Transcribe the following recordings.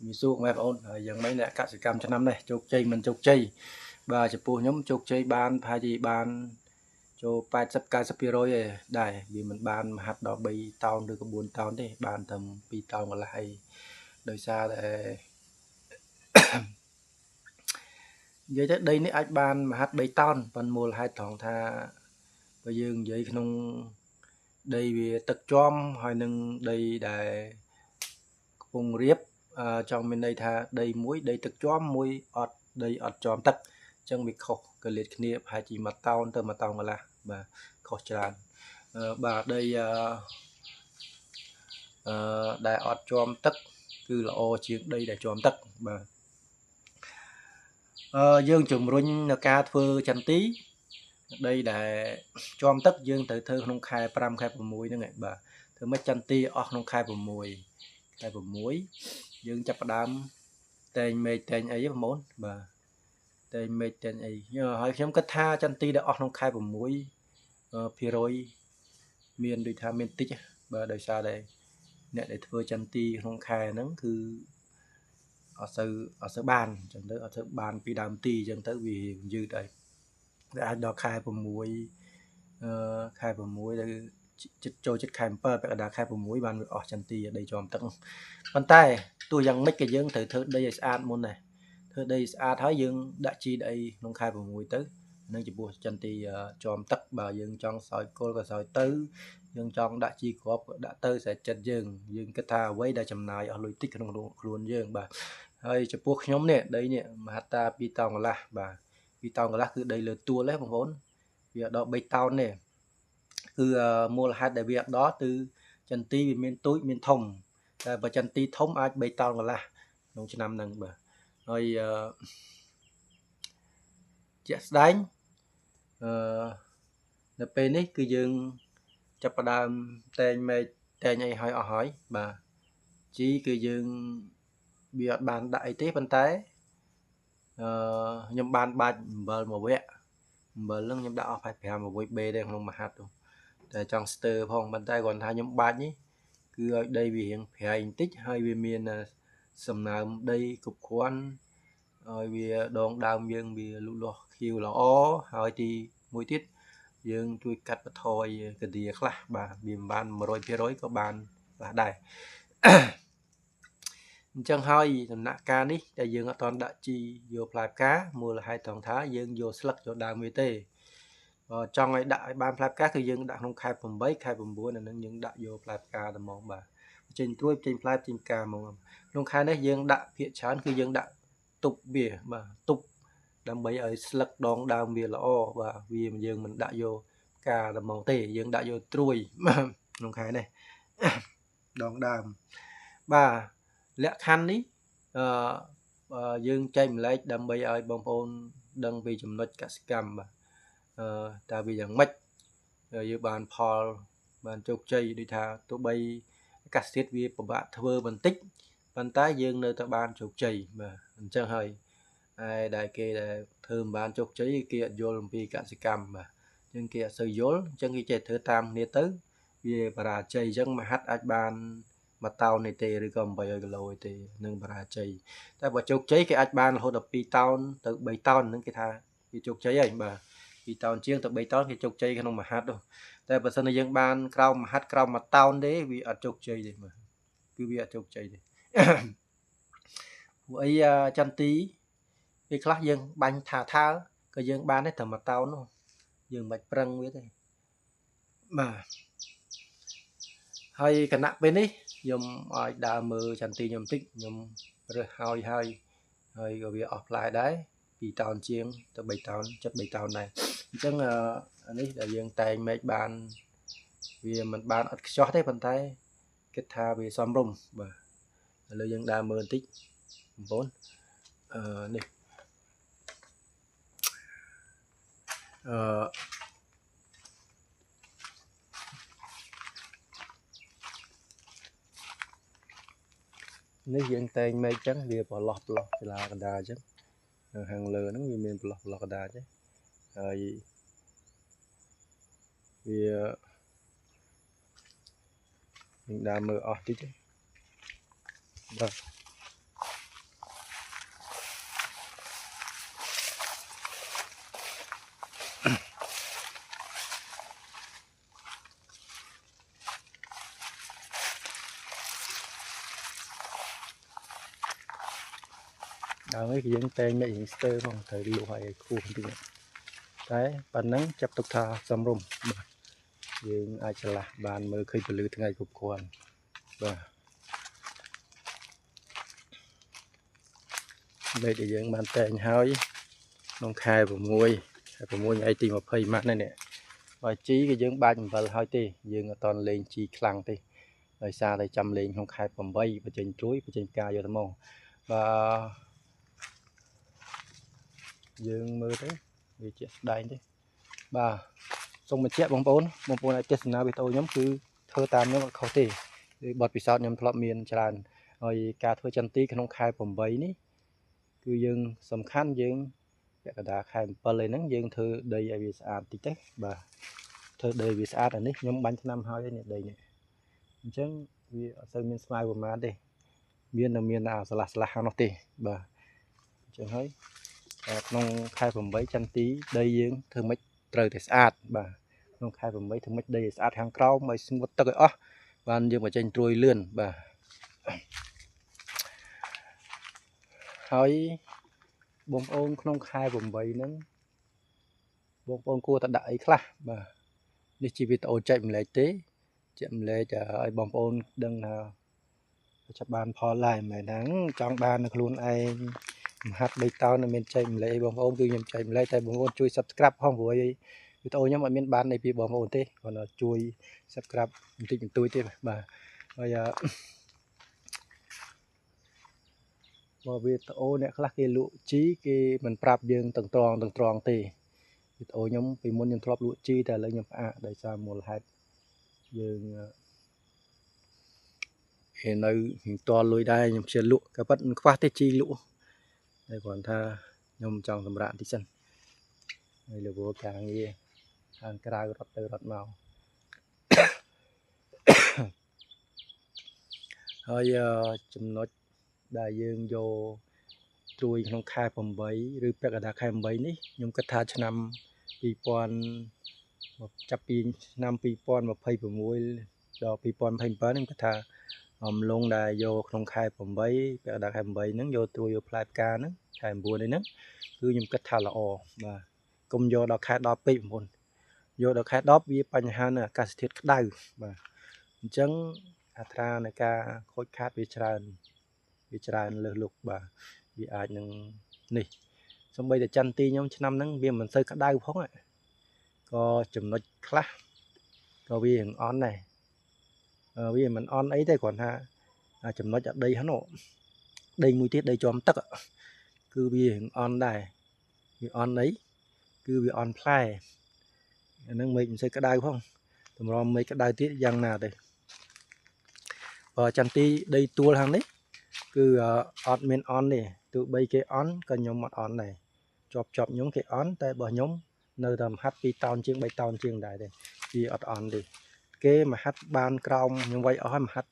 មានសួរបងប្អូនហើយយ៉ាងម៉េចអ្នកកសិកម្មឆ្នាំនេះជោគជ័យមិនជោគជ័យបាទចំពោះខ្ញុំជោគជ័យបានប្រហែលជាបានចូល80 90%ឯដែរវាមិនបានមហាត់ដល់3តោនឬក៏4តោនទេបានត្រឹម2តោនកន្លះអីដោយសារតែនិយាយទៅដីនេះអាចបានមហាត់3តោនប៉ុន្តែមូលហេតុត្រង់ថាបើយើងនិយាយក្នុងដីវាទឹកជាំហើយនឹងដីដែលកំពុងរៀបចង់មានន័យថាដីមួយដីទឹកជាំមួយអត់ដីអត់ជាំទឹកអញ្ចឹងវាខុសកលៀតគ្នាប្រហែលជា1តោនទៅ1តោនកន្លះបាទខុសច្រើនបាទដីអឺដែលអត់ជាំទឹកគឺល្អជាងដីដែលជាំទឹកបាទយើងជំរុញនៅការធ្វើចន្ទីដីដែលជាំទឹកយើងត្រូវធ្វើក្នុងខែ5ខែ6ហ្នឹងឯងបាទធ្វើម៉េចចន្ទីអស់ក្នុងខែ6ខែ6យើងចាប់ផ្ដើមតែងមេឃតែងអីបងប្អូនបាទតែងមេឃតែងអីហើយខ្ញុំគិតថាចន្ទីដែលអស់ក្នុងខែ6ភាគរយមានដូចថាមានតិចបាទដោយសារតែអ្នកដែលធ្វើចន្ទីក្នុងខែហ្នឹងគឺអត់សូវបានអញ្ចឹងទៅអត់សូវបានពីដើមទីអញ្ចឹងទៅវាយឺតហើយវាអាចដល់ខែ6ខែ6ទៅចិត្តចូលចិត្តខែ7ពាក់កណ្ដាលខែ6បានវាអស់ចន្ទីដីជាំទឹកប៉ុន្តែទោះយ៉ាងម៉េចក៏យើងត្រូវធ្វើដីឲ្យស្អាតមុនដែរធ្វើដីស្អាតហើយយើងដាក់ជីដីក្នុងខែ6ទៅនឹងចំពោះចន្ទីជាំទឹកបើយើងចង់សោយគល់ក៏សោយទៅយើងចង់ដាក់ជីគ្រាប់ក៏ដាក់ទៅស្រេចចិត្តយើងយើងគិតថាអ្វីដែលចំណាយអស់លុយតិចក្នុងខ្លួនយើងបាទហើយចំពោះខ្ញុំនេះដីនេះមហត្តា2តោនកន្លះបាទ2តោនកន្លះគឺដីលើទួលទេបងប្អូនវាដល់3តោនទេគឺមូលហេតុដែលវាដល់គឺចន្ទីវាមានទូចមានធំតែបើចន្ទីធំអាច3តោនកន្លះក្នុងឆ្នាំហ្នឹងបាទហើយជាក់ស្ដែងនៅពេលនេះគឺយើងចាប់ផ្ដើមតែងមែកតែងអីហើយអស់ហើយបាទជីគឺយើងវាអត់បានដាក់អីទេប៉ុន្តែខ្ញុំបានបាច់អំបិលមួយវគ្គអំបិលហ្នឹងខ្ញុំដាក់អស់5 6B ទេក្នុងមួយហាត់តែចង់ស្ទើផងប៉ុន្តែគ្រាន់ថាខ្ញុំបាច់នេះគឺឲ្យដីវារៀងប្រៃបន្តិចហើយវាមានសំណើមដីគ្រប់គ្រាន់ឲ្យវាដងដើមយើងវាលូតលាស់ខៀវល្អហើយទីមួយទៀតយើងជួយកាត់បន្ថយកដាខ្លះបាទវាមិនបាន100%ក៏បានខ្លះដែរអញ្ចឹងហើយដំណាក់កាលនេះដែលយើងអត់ទាន់ដាក់ជីយកផ្លែផ្កាមូលហេតុត្រង់ថាយើងយកស្លឹកយកដើមវាទេបើចង់ឲ្យដាក់ឲ្យបានផ្លែផ្កាគឺយើងដាក់ក្នុងខែ8ខែ9អានឹងយើងដាក់យកផ្លែផ្កាតែហ្មងបាទចេញត្រួយចេញផ្លែចេញផ្កាហ្មងក្នុងខែនេះយើងដាក់ភាគច្រើនគឺយើងដាក់ទប់វាបាទទប់ដើម្បីឲ្យស្លឹកដងដើមវាល្អបាទវាយើងមិនដាក់យកផ្កាតែហ្មងទេយើងដាក់យកត្រួយក្នុងខែនេះដងដើមបាទលក្ខខណ្ឌនេះយើងចែកម្លែកដើម្បីឲ្យបងប្អូនដឹងពីចំណុចកសិកម្មបាទតើវាយ៉ាងម៉េចយើងបានផលបានជោគជ័យដូចថាទោះបីអាកាសធាតុវាពិបាកធ្វើបន្តិចប៉ុន្តែយើងនៅតែបានជោគជ័យបាទអញ្ចឹងហើយឯដែលគេដែលធ្វើមិនបានជោគជ័យគេអត់យល់អំពីកសិកម្មបាទអញ្ចឹងគេអត់សូវយល់អញ្ចឹងគេចេះធ្វើតាមគ្នាទៅវាបរាជ័យអញ្ចឹងមហាត់អាចបាន1តោននេះទេឬក៏800គីឡូទេនឹងបរាជ័យតែបើជោគជ័យគេអាចបានរហូតដល់2តោនទៅ3តោនហ្នឹងគេថាវាជោគជ័យហើយបាទ2តោនជាងទៅ3តោនគេជោគជ័យក្នុងមហាត់តែបើសិនជាយើងបានក្រោមមហាត់ក្រោម1តោនទេវាអត់ជោគជ័យទេបាទគឺវាអត់ជោគជ័យទេព្រោះអីចន្ទីពេលខ្លះយើងបាញ់ថាថាក៏យើងបានដែរត្រឹម1តោននោះយើងមិនបាច់ប្រឹងវាទេបាទហើយគណៈពេលនេះខ្ញុំឲ្យដើរមើលចន្ទីខ្ញុំបន្តិចខ្ញុំរើសហើយហើយហើយក៏វាអស់ផ្លែដែរ2តោនជាងទៅ3តោនចិត្ត3តោនដែរអញ្ចឹងអានេះដែលយើងតែងមែកបានវាមិនបានអត់ខ្ចោះទេប៉ុន្តែគិតថាវាសមរម្យបាទឥឡូវយើងដើរមើលបន្តិចបងប្អូននេះនេះយើងតែងមែកចឹងវាប្រឡោះប្រឡោះចលាកណ្ដាលចឹងខាងលើហ្នឹងវាមានប្រឡោះប្រឡោះកណ្ដាលចឹងហើយវាយើងដើរមើលអស់តិចបាទ ដើមនេះគឺយើងតែងមេស្ទើផងត្រូវលួសឲ្យខ្ពស់បន្តិចតែប៉ុណ្ណឹងចាប់ទុកថាសមរម្យបាទយើងអាចឆ្លាស់បានមើលឃើញពលឺថ្ងៃគ្រប់គ្រាន់បាទមេឃដែលយើងបានតែងហើយក្នុងខែ6ខែ6ថ្ងៃទី20ម៉ាត់នេះបើជីគឺយើងបាច់អំបិលហើយទេយើងអត់តន់លេងជីខ្លាំងទេដោយសារតែចាំលេងក្នុងខែ8បញ្ចេញត្រួយបញ្ចេញផ្កាយកទៅមកបាទយើងមើលទៅវាជាក់ស្ដែងទេបាទសូមបញ្ជាក់បងប្អូនបងប្អូនអាចទស្សនាវីដេអូខ្ញុំគឺធ្វើតាមខ្ញុំអត់ខុសទេគឺបទពិសោធន៍ខ្ញុំធ្លាប់មានច្រើនហើយការធ្វើចន្ទីក្នុងខែ8នេះគឺយើងសំខាន់យើងពាក់កណ្ដាលខែ7ឯហ្នឹងយើងធ្វើដីឲ្យវាស្អាតតិចទៅបាទធ្វើដីវាស្អាតអានេះខ្ញុំបាញ់ថ្នាំហើយនេះដីនេះអញ្ចឹងវាអត់សូវមានស្មៅប្រមាណទេមានតែមានអាស្លាស់ស្លាស់ខាងនោះទេបាទអញ្ចឹងហើយក្នុងខែ8ចន្ទីដីយើងធ្វើម៉េចត្រូវតែស្អាតបាទក្នុងខែ8ធ្វើម៉េចដីឲ្យស្អាតខាងក្រោមឲ្យស្ងួតទឹកឲ្យអស់បានយើងបញ្ចេញត្រួយលឿនបាទហើយបងប្អូនក្នុងខែ8ហ្នឹងបងប្អូនគួរតែដាក់អីខ្លះបាទនេះជាវីដេអូចែកម្លែកទេចែកម្លែកឲ្យបងប្អូនដឹងថាចាប់បានផលដែរមិនមែនថាចង់បាននៅខ្លួនឯងមហាត់3តោនមានចែកម្លែកបងប្អូនគឺខ្ញុំចែកម្លែកតែបងប្អូនជួយ Subscribe ផងព្រោះវីដេអូខ្ញុំអត់មានបាននៃពីបងប្អូនទេគ្រាន់តែជួយ Subscribe បន្តិចបន្តួចទេបាទហើយបើវីដេអូអ្នកខ្លះគេលក់ជីគេមិនប្រាប់យើងទាំងត្រង់ទេវីដេអូខ្ញុំពីមុនខ្ញុំធ្លាប់លក់ជីតែឥឡូវខ្ញុំផ្អាកដោយសារមូលហេតុយើងគេនៅតលលុយដែរខ្ញុំជឿលក់ក៏ប៉ិតមិនខ្វះទេជីលក់តែគ្រាន់ថាខ្ញុំចង់សម្រាកបន្តិចសិនហើយលវការងារខាងក្រៅរត់ទៅរត់មកហើយចំណុចដែលយើងយកត្រួយក្នុងខែ8ឬពាក់កណ្ដាលខែ8នេះខ្ញុំគិតថាឆ្នាំ2000ចាប់ពីឆ្នាំ2026ដល់2027ខ្ញុំគិតថាអំឡុងដែលយកក្នុងខែ8ពាក់កណ្ដាលខែ8ហ្នឹងយកត្រួយយកផ្លែផ្កាហ្នឹងខែ9នេះហ្នឹងគឺខ្ញុំគិតថាល្អបាទកុំយកដល់ខែ10ពេកបងប្អូនយកដល់ខែ10វាបញ្ហានៅអាកាសធាតុក្តៅបាទអញ្ចឹងអត្រានៃការខូចខាតវាច្រើនលើសលុកបាទវាអាចនឹងនេះសូម្បីតែចន្ទីខ្ញុំឆ្នាំហ្នឹងវាមិនសូវក្តៅផងក៏ចំណុចខ្លះក៏វាអន់ដែរវាមិនអន់អីទេគ្រាន់ថាចំណុចដីហ្នឹងដីមួយទៀតដីជាំទឹកគឺវាអន់ដែរវាអន់អីគឺវាអន់ផ្លែអាហ្នឹងមេឃមិនសូវក្តៅផងតម្រាំមេឃក្តៅទៀតយ៉ាងណាទេបើចន្ទីដីទួលខាងនេះគឺអត់មានអន់ទេទោះបីគេអន់ក៏ខ្ញុំអត់អន់ដែរជាប់ខ្ញុំគេអន់តែបើខ្ញុំនៅតែមហាត់2តោនជាង3តោនជាងដែរទេវាអត់អន់ទេគេមហាត់បានក្រោមខ្ញុំវាយអស់ហើយមហាត់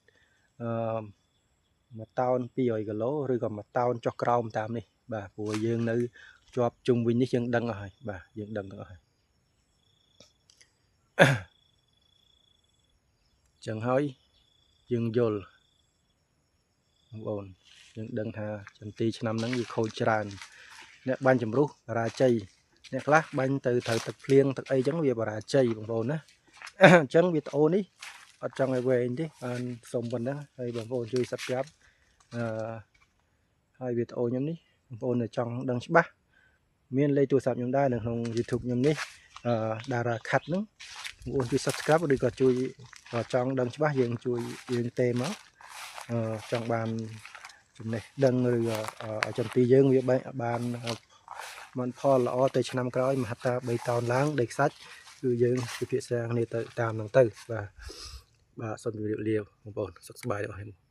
អឺ1តោន200គីឡូឬក៏1តោនចុះក្រោមតាមនេះបាទព្រោះយើងនៅជាប់ជុំវិញនេះយើងដឹងអស់ហើយបាទយើងដឹងទាំងអស់ហើយចឹងហើយយើងយល់បងប្អូនយើងដឹងថាចន្ទីឆ្នាំហ្នឹងវាខូចច្រើនអ្នកបាញ់ជំរុះបរាជ័យអ្នកខ្លះបាញ់ទៅត្រូវទឹកភ្លៀងទឹកអីចឹងវាបរាជ័យបងប្អូនណាអញ្ចឹងវីដេអូនេះអត់ចង់ឲ្យវែងទេបានសូមប៉ុណ្ណឹងហើយបងប្អូនជួយ Subscribe ហើយវីដេអូខ្ញុំនេះបងប្អូនចង់ដឹងច្បាស់មានលេខទូរស័ព្ទខ្ញុំដែរនៅក្នុង YouTube ខ្ញុំនេះតារាខាត់ហ្នឹងបងប្អូនជួយ Subscribe ឬក៏ជួយចង់ដឹងច្បាស់យើងជួយយើងទេមកចង់បានចំណេះដឹងឬចន្ទីយើងវាបានបានផលល្អទៅឆ្នាំក្រោយមហត្តា3តោនឡើងដីខ្សាច់គឺយើងពិភាក្សាគ្នាទៅតាមហ្នឹងទៅបាទបាទសូមជម្រាបលាបងប្អូនសុខសប្បាយទាំងអស់គ្នា